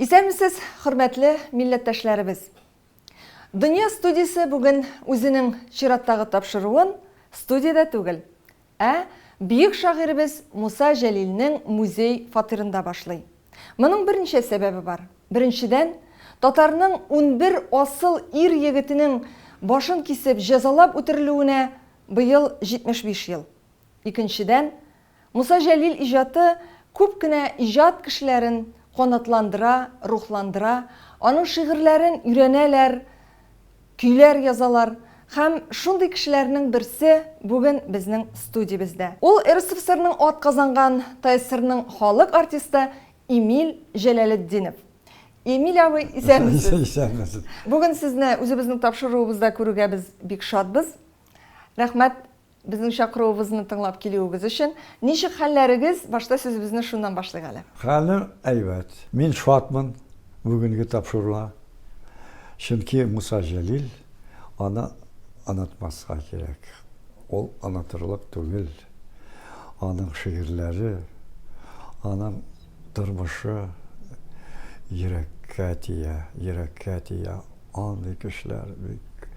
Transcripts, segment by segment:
Исәнмесез, хөрмәтле милләттәшләребез! Дөнья студиясе бүген үзенең чираттагы тапшыруын студиядә түгел, ә бөек шагыйребез Муса Җәлилнең музей фатирында башлый. Моның берничә сәбәбе бар. Беренчедән, татарның 11 асыл ир-егетенең башын кисеп җәзалап үтерелүенә быел 75 ел. Икенчедән, Муса Җәлил иҗаты күп кенә иҗат кешеләрен канатландыра, рухландыра, аның шигырьләрен өйрәнәләр, көйләр язалар. Һәм шундый кешеләрнең берсе бүген безнең студиябездә. Ул РСФСРның атказанган, ТАССРның халык артисты Эмиль Җәләлетдинов. Эмиль абый, исәнмесез! Исәнмесез! Бүген сезне үзебезнең тапшыруыбызда күрүгә без бик шатбыз. Рәхмәт Безнең чакыруыбызны тыңлап килүегез өчен. Ничек хәлләрегез? Башта сүзебезне шуннан башлыйк әле. Хәлем әйбәт. Мин шатмын бүгенге тапшыруга. Чөнки Муса Җәлил, аны онытмаска кирәк. Ул онытырлык түгел. Аның шигырьләре, аның тормышы йөрәккә тия, йөрәккә тия. Андый кешеләр бик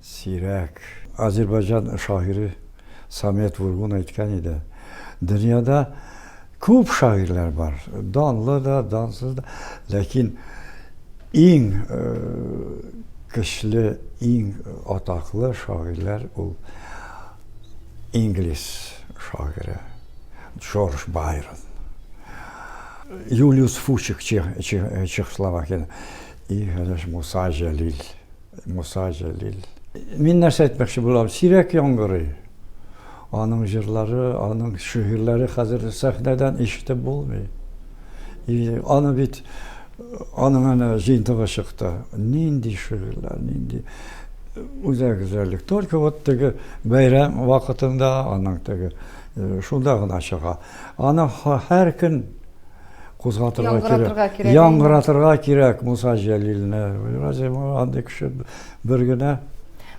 сирәк. Азербайҗан шагыйре Самет Вургун әйткән иде, Дөньяда күп шагыйрьләр бар, данлы да, дансыз да, ләкин иң көчле, иң атаклы шагыйрьләр ул инглиз шагыйре Джордж Байрон, Юлиус Фучик Чехословакиядә. И, хәләш, Муса Җәлил, Муса Җәлил. Мин нәрсә әйтмәкче булам, сирәк яңгырый. Аның җырлары, аның шигырьләре хәзер сәхнәдән ишетеп булмый. И, аны бит, аның әнә җыентыгы чыкты. Нинди шигырьләр, нинди үзә гүзәллек. Только вот теге бәйрәм вакытында аның теге э, шунда гына чыга. Аны һәр көн кузгатырга кирәк. кирәк. Яңгыратырга кирәк Муса Җәлилне. Разве андый кеше бер генә?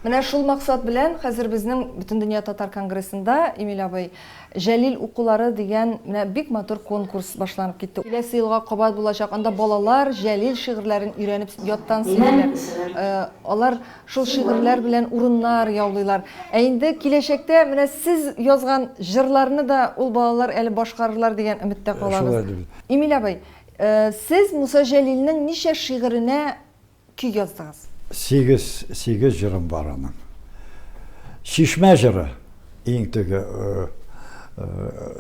Менә шул максат белән хәзер безнең Бөтендөнья татар конгрессында, Эмиль абый, Җәлил укулары дигән менә бик матур конкурс башланып китте. Киләсе елга кабат булачак. Анда балалар Җәлил шигырьләрен өйрәнеп яттан сөйлиләр. Э, алар Шул шигырьләр белән урыннар яулыйлар. Ә инде киләчәктә менә сез язган җырларны да ул балалар әле башкарырлар дигән өметтә калабыз. Шулай дип. Эмиль абый, сез Муса Җәлилнең ничә шигыренә көй яздыгыз? Сигез, сигез җырым бар аның. Чишмә җыры иң теге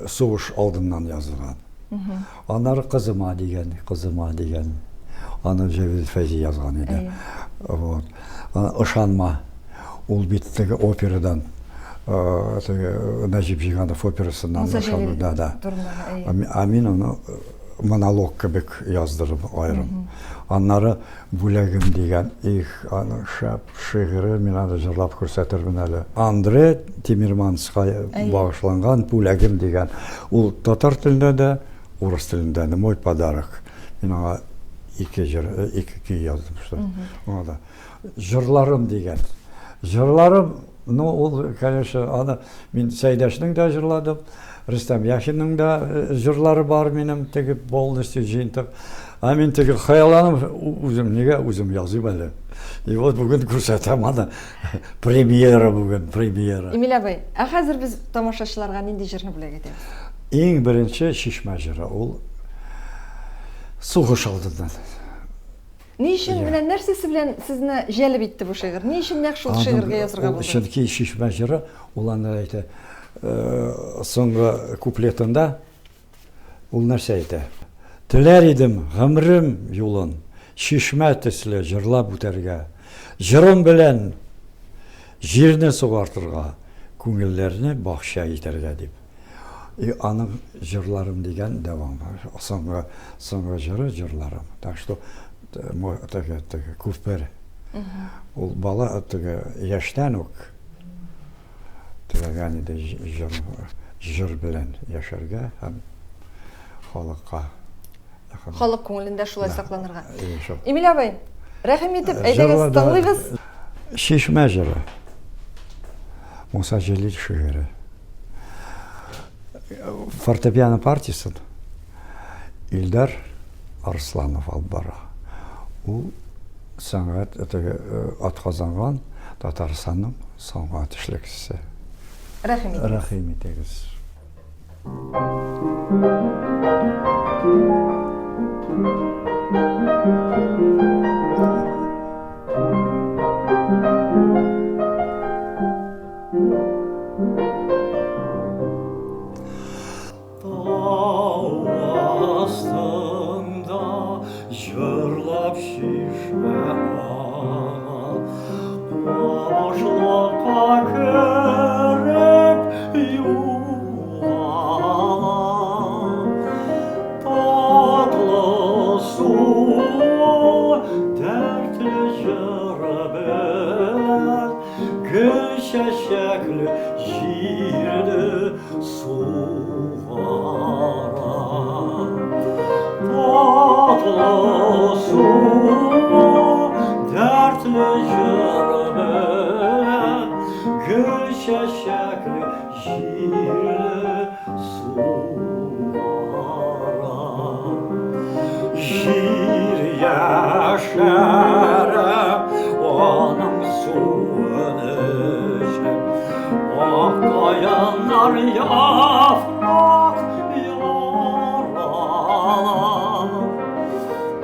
сугыш алдыннан язылган. Аннары Кызыма дигән, Кызыма дигән. Аны Җәвит Фәйзи язган иде. Вот. Ышанма. Ул бит теге операдан теге Нәҗип Җиганов операсыннан ышану, да, да. Ә мин аны монолог кебек яздырдым аерым. Аннары Бүләгем дигән, их, аның шәп шигыре, мин аны җырлап күрсәтермен әле. Андре Тимерманска багышланган Бүләгем дигән. Ул татар телендә дә, урыс телендә дә, Мой подарок. Мин аңа ике җыр, ике көй яздым шул. Аңа да. Җырларым дигән. Җырларым, ну, ул, конечно, аны мин Сәйдәшнең дә җырладым. Рөстәм Яхинның да э, җырлары бар минем, теге полностью җыентык. Ә мин теге хыялланып үзем нигә үзем языйм әле. И вот бүген күрсәтәм аны. Премьера бүген, премьера. Эмиль абый, ә хәзер без тамашачыларга нинди җырны бүләк итәбез? Иң беренче Чишмә җыры ул сугыш алдыннан. Ни өчен, менә нәрсәсе белән сезне җәлеп итте бу шигырь? Ни өчен нәкъ шул шигырьгә язырга булдыгыз? Чөнки Чишмә җыры, ул аны әйтә, соңгы куплетында ул нәрсә әйтә? Теләр идем гомерем юлын чишмә төсле җырлап үтәргә, җырым белән җирне сугартырга, күңелләрне бакча итәргә дип. И аның җырларым дигән дәвам. Соңгы, соңгы җыры җырларым. Так что теге, теге күпер. Ул бала теге яшьтән үк теләгән иде җыр, җыр белән яшәргә һәм халыкка. Халык күңелендә шулай сакланырга. Эмиль абый, рәхим итеп, әйдәгез, тыңлыйбыз. Чишмә җыры. Муса Җәлил шигыре. Фортепиано партиясен Илдар Арсланов алып бара. Ул сәнгать теге атказанган Татарстанның сәнгать эшлеклесе. Рәхим итегез. Рәхим итегез. Тау астында җырлап чишмә ага, Камышлыкка кереп югала. Татлы суы дәртле җыры белән Гөл чәчәкле җирне сугара. Татлы суы дәртле җыр белән Гөл чәчәкле җирне сугара. Җир яшәрә аның суын эчеп, Ак каеннар яфрак яралар.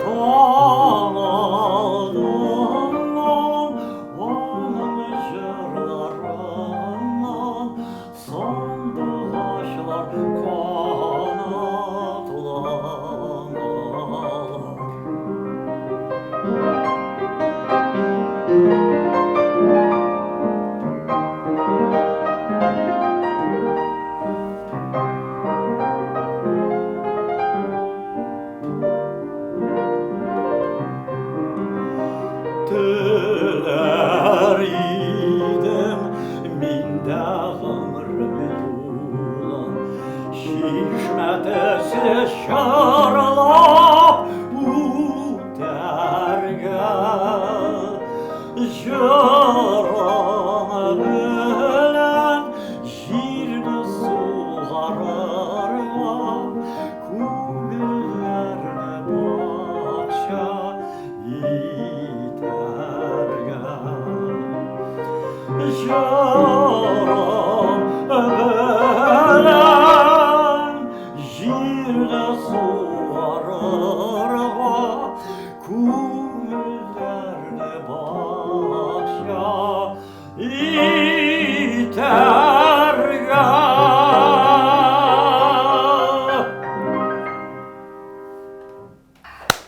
Таң алдыннан аның җырларыннан Сандугачлар канатланалар. Теләр идем мин дә гомерем юлын Чишмә төсле чырлап үтәргә. Җырың белән җирне сугарырга, Күңелләрне бакча итәргә. Җырым белән җирне сугарырга, Күңелләрне бакча итәргә.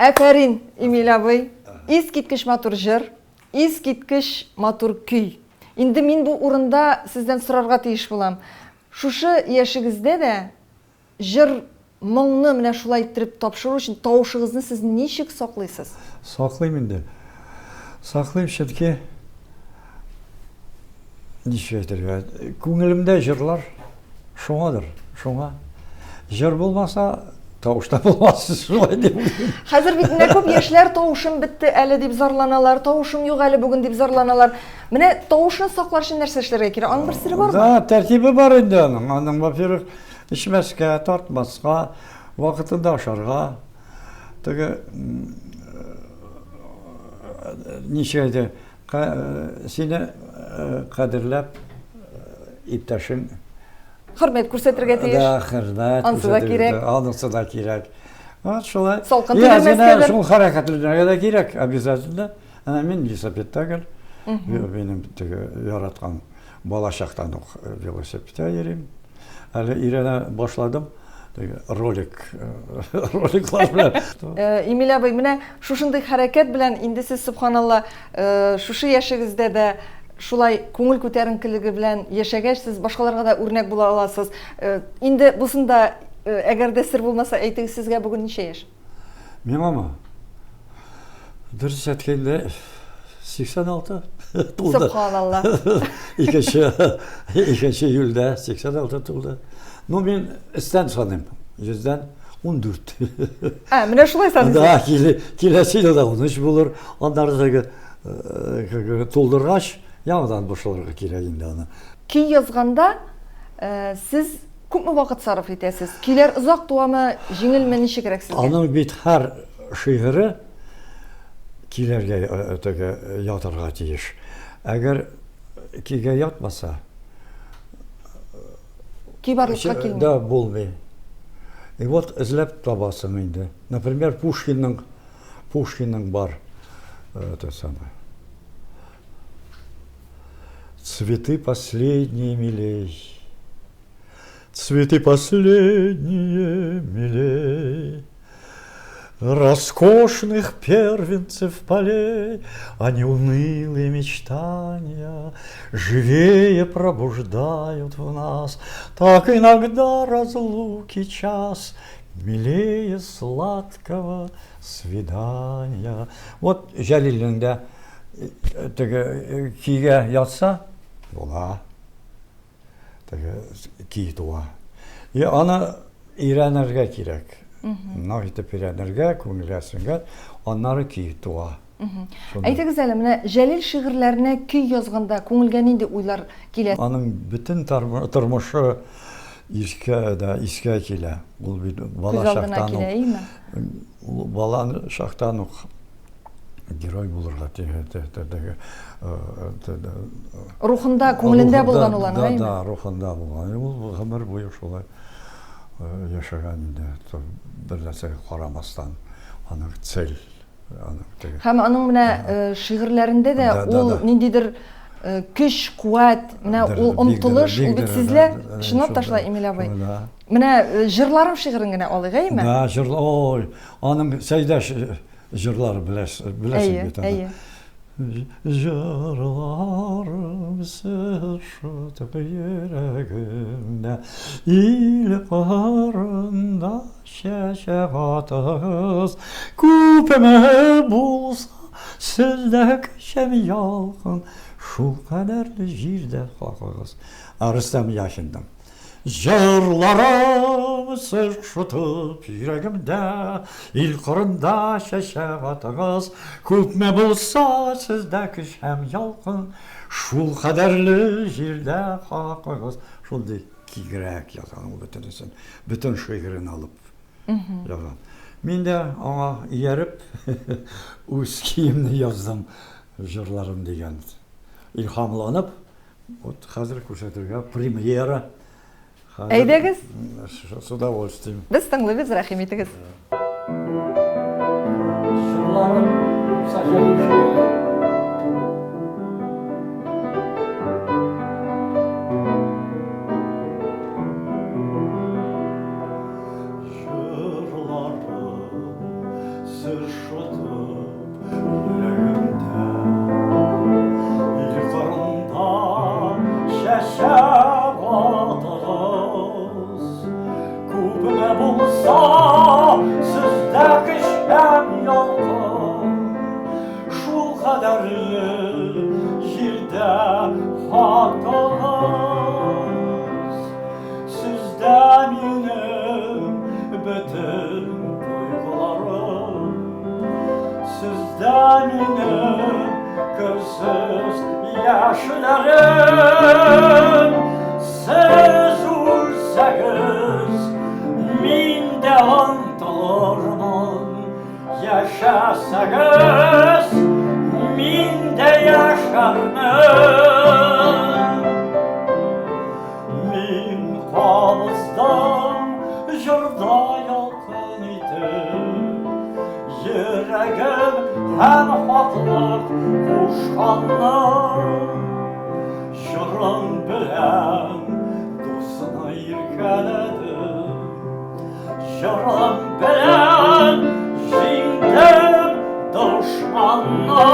Әфәрин, Эмиль абый! Искиткеч матур җыр, искиткеч матур көй. Инде мин бу урында сездән сорарга тиеш булам. Шушы яшегездә дә Җыр, моңны менә шулай иттереп тапшыру өчен тавышыгызны сез ничек саклыйсыз? Саклыйм инде. Саклыйм, чөнки, ничек әйтергә, күңелемдә җырлар шуңадыр, шуңа. Җыр булмаса, тавыш та булмас, шулай дип уйлыйм. Хәзер бит менә күп яшьләр тавышым бетте әле дип зарланалар, тавышым юк әле бүген дип зарланалар. Менә тавышны саклар өчен нәрсә эшләргә кирәк? Аның бер сере бармы? Да, тәртибе бар инде аның. Аның, во-первых, Эчмәскә, тартмаска, вакытында ашарга. Теге ничек әйтә, сине кадерләп иптәшең хөрмәт күрсәтергә тиеш. Да, хөрмәт. Ансы да кирәк. Анысы да кирәк. Вот шулай. Салкын тидермәскә. Шул хәрәкәтләнергә дә кирәк, обязательно. Әнә мин велосипедта гел. Минем теге яраткан балачактан ук велосипедта йөрим. Әле өйрәнә башладым. Ролик, роликлар белән. Эмиль абый, менә шушындый хәрәкәт белән инде сез, субханалла, шушы яшегездә дә шулай күңел күтәренкелеге белән яшәгәч, сез башкаларга да үрнәк була аласыз. Инде бусын да, әгәр дә сер булмаса, әйтегез, сезгә бүген ничә яшь? Миңамы? Дөрес әйткәндә, 86 тулды. Субханалла. Икенче, икенче июльдә 86 тулды. Ну, мин өстән саныйм. Йөздән 14. Ә, менә шулай саныйсыз. Да, киләсе елда 13 булыр. Аннары теге э, тулдыргач, яңадан бушалырга кирәк инде аны. Көй язганда э, сез Күпме вакыт сарыф итәсез? Көйләр озак туамы, җиңелме, ничегрәк сезгә? Аның бит һәр шигыре килергә теге ятырга тиеш. Әгәр көйгә ятмаса, Көй барлыкка килми. Да, булмый. И вот эзләп табасың инде. Например, Пушкинның Пушкинның бар это самое. Цветы последние милей, цветы последние милей, Роскошных первенцев полей, Они унылые мечтания Живее пробуждают в нас. Так иногда разлуки час Милее сладкого свидания. Вот Җәлилнең дә теге көйгә ятса, була. Теге көй туа. И аны өйрәнергә кирәк. Нык итеп өйрәнергә, күңелгә сеңгән, аннары көй туа. Әйтегез әле, менә Җәлил шигырьләренә көй язганда күңелгә нинди уйлар килә? Аның бөтен тормышы искә дә искә килә. Ул бит бала чактан ук. Ул бала чактан ук герой булырга теге рухында, күңелендә булган ул аның, әйеме? Да, рухында булган. Ул гомер буе шулай яшәгән инде, бер нәрсәгә карамастан, аның цель Һәм аның менә шигырьләрендә дә ул ниндидер көч, куәт, менә ул омтылыш, ул бит сизелә. Чынлап та шулай, Эмиль абый. Менә җырларым шигырен генә алыйк, әйеме? Да, җыр, ой, аның Сәйдәш җырлары беләсең бит аны. Әйе. Җырларым сез шытып йөрәгемдә, Ил кырында чәчәк атыгыз. Күпме булса сездә көч һәм ялкын, Шул кадәрле җирдә хакыгыз. Рөстәм Яхинның. Җырларым сез шытып йөрәгемдә, Ил кырында чәчәк атыгыз. Күпме булса сездә көч һәм ялкын, Шул кадәрле җирдә хакыгыз. Шундый киңрәк язган ул бөтенесен, бөтен шигырен алып язган. Мин дә аңа ияреп үз киемне яздым, җырларым дигән. Илһамланып, Вот хәзер күрсәтергә премьера. Әйдәгез. С удовольствием. Без тыңлыйбыз, рәхим итегез. Җырларым Саҗәлил Җырларым сер шытып Йөрәгемдә, ил кырында чәчәк атыгыз. Күпме булса сездә көч һәм ялкын, шул кадәрле җирдә хакыгыз. Сездә минем бөтен тойгыларым, Сездә минем керсез яшьләрем. Сез үлсәгез, мин дә онтылырмын. Яшәсәгез, мин дә яшәрмен. Мин кабыздым җырда ялкын итеп, Йөрәгем һәм хаклык кушканны. Җырым белән дусны иркәләдем, Җырым белән җиңдем дошманны.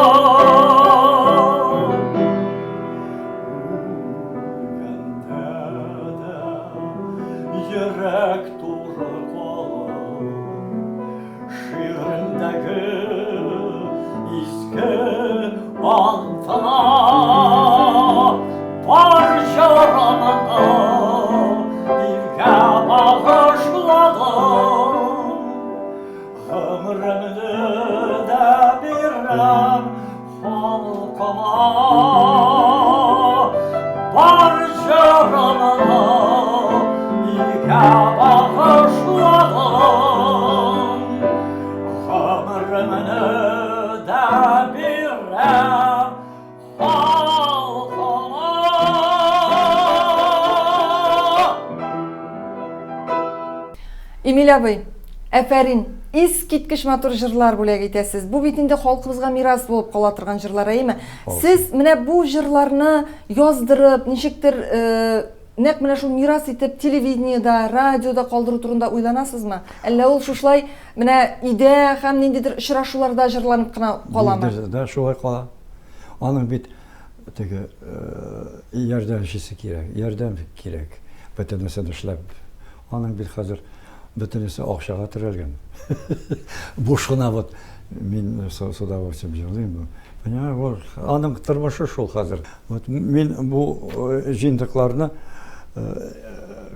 Үлгәндә дә йөрәк туры калыр, Шигырендәге изге антына бар җырымны илгә багышладым. Гомеремне дә бирәм халкыма, бар җырымны илгә багышладым. Эмиль абый, әфәрин! Искиткеч матур җырлар бүләк итәсез. Бу бит инде халкыбызга мирас булып кала торган җырлар, әйеме? Сез менә бу җырларны яздырып, ничектер э, нәкъ менә шул мирас итеп телевидениедә, радиода калдыру турында уйланасызмы? Әллә ул шушылай менә өйдә һәм ниндидер очрашуларда җырланып кына каламы? Да, шулай кала. Аның бит теге э, ярдәмчесе кирәк, ярдәм кирәк. Бөтенесен эшләп. Аның бит хәзер бөтенесе акчага терәлгән. Буш кына вот мин с удовольствием җырлыйм. Понимаешь, вот аның тормышы шул хәзер. Вот мин бу э, җыентыкларны э,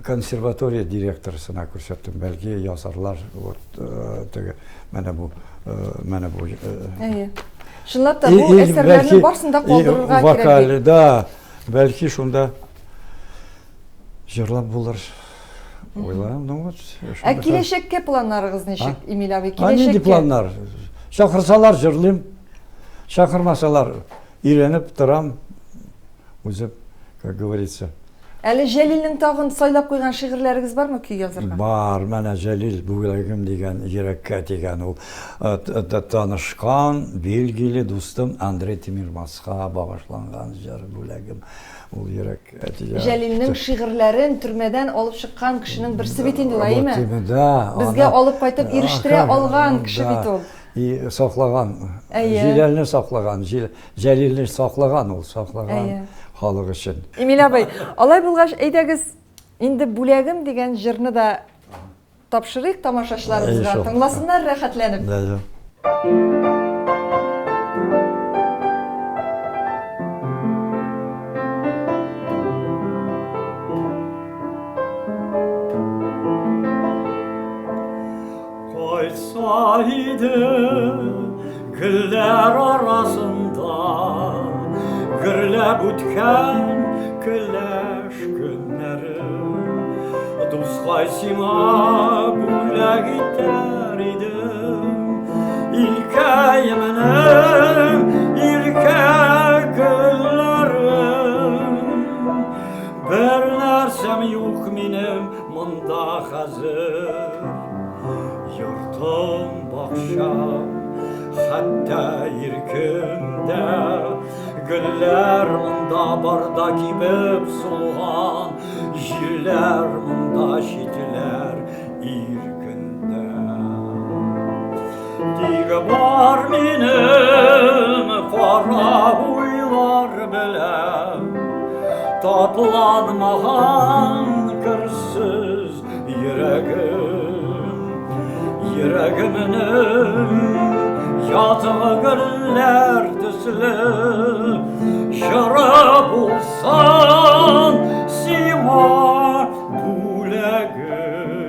консерватория директорысына күрсәттем. Бәлки язарлар вот э, теге менә бу менә бу. Әйе. Чынлап та бу әсәрләрнең барысын да калдырырга кирәк. Вокаль, да. Бәлки шунда Җырлап булыр. Уйланам, ну вот. Ә киләчәккә планнарыгыз ничек, Эмиль абый? Киләчәккә. Нинди планнар? Чакырсалар җырлыйм. Чакырмасалар өйрәнеп торам. Үзем, как говорится. Әле Җәлилнең тагын сайлап куйган шигырьләрегез бармы көй язырга? Бар, менә Җәлил бүләгем дигән йөрәккә дигән ул танышкан билгеле дустым Андрей Тимирмаска багышланган җыр бүләгем. Ул йөрәк Җәлилнең шигырьләрен төрмәдән алып чыккан кешенең берсе бит инде ул, әйеме? Да. Безгә алып кайтып ирештерә алган кеше бит ул. И саклаган. Җиләлне саклаган, Җәлилне саклаган ул, саклаган халык өчен. Эмиль абый, алай булгач, әйдәгез, инде Бүләгем дигән җырны да Тапшырыйк тамашачыларыбызга, тыңласыннар рәхәтләнеп. Да, да. Кайтса иде гөлләр арасында гөрләп үткән көләш көннәрем. Дускай сиңа бүләк итәр идем Илкәемнең иркә гөлләрен. Бер нәрсәм юк минем монда хәзер, Йортым, бакчам, хәтта иркем дә. Гөлләр монда барда кибеп сулган, Җилләр монда читләр иркендә. Тик бар минем кара уйлар белән Тапланмаган керсез йөрәгем. Йөрәгемнең язгы гөлләр төсле Җыры булсын сиңа бүләгем.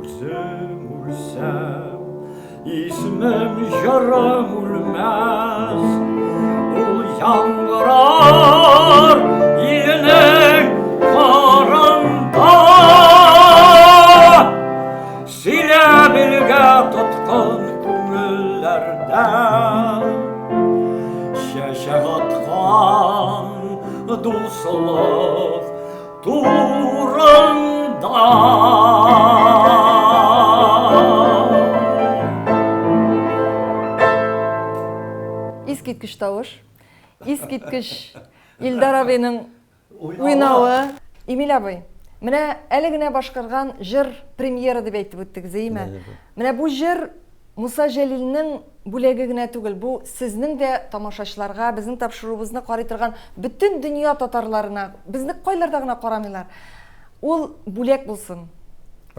Үзем үлсәм, исмем җырым үлмәс, Ул яңгырар илнең кырында. Сөйлә билгә тоткын күңелләрдә Чәчәк аткан дуслык турында. Искиткеч тавыш, искиткеч Илдар абыйның уйнавы. Эмиль абый, менә әле генә башкарган җыр премьера дип әйтеп үттегез, әйеме? Менә бу җыр Муса Җәлилнең бүләге генә түгел, бу сезнең дә тамашачыларга, безнең тапшыруыбызны карый торган бөтен дөнья татарларына, безне кайларда гына карамыйлар. Ул бүләк булсын.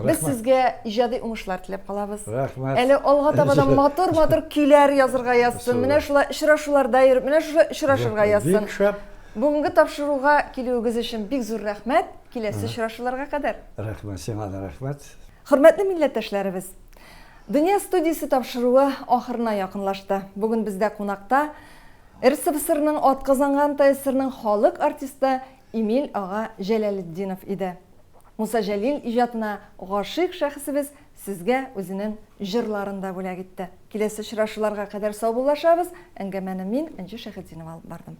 Без сезгә иҗади уңышлар теләп калабыз. Рәхмәт. Әле алга таба да матур-матур көйләр язырга язсын. Менә шулай очрашуларда йөреп, менә шулай очрашырга язсын. Бик шәп. Бүгенге тапшыруга килүегез өчен бик зур рәхмәт. Киләсе очрашуларга кадәр. Рәхмәт, сиңа да рәхмәт. Хөрмәтле милләттәшләребез, Дөнья студиясе тапшыруы ахырына якынлашты. Бүген бездә кунакта РСФСРның атказанган ТССРның халык артисты Эмиль ага Җәләлетдинов иде. Муса Җәлил иҗатына гашыйк шәхесебез сезгә үзенең җырларын да бүләк итте. Киләсе очрашуларга кадәр саубуллашабыз. Әңгәмәне мин, Энҗе Шәйхетдинова алып бардым.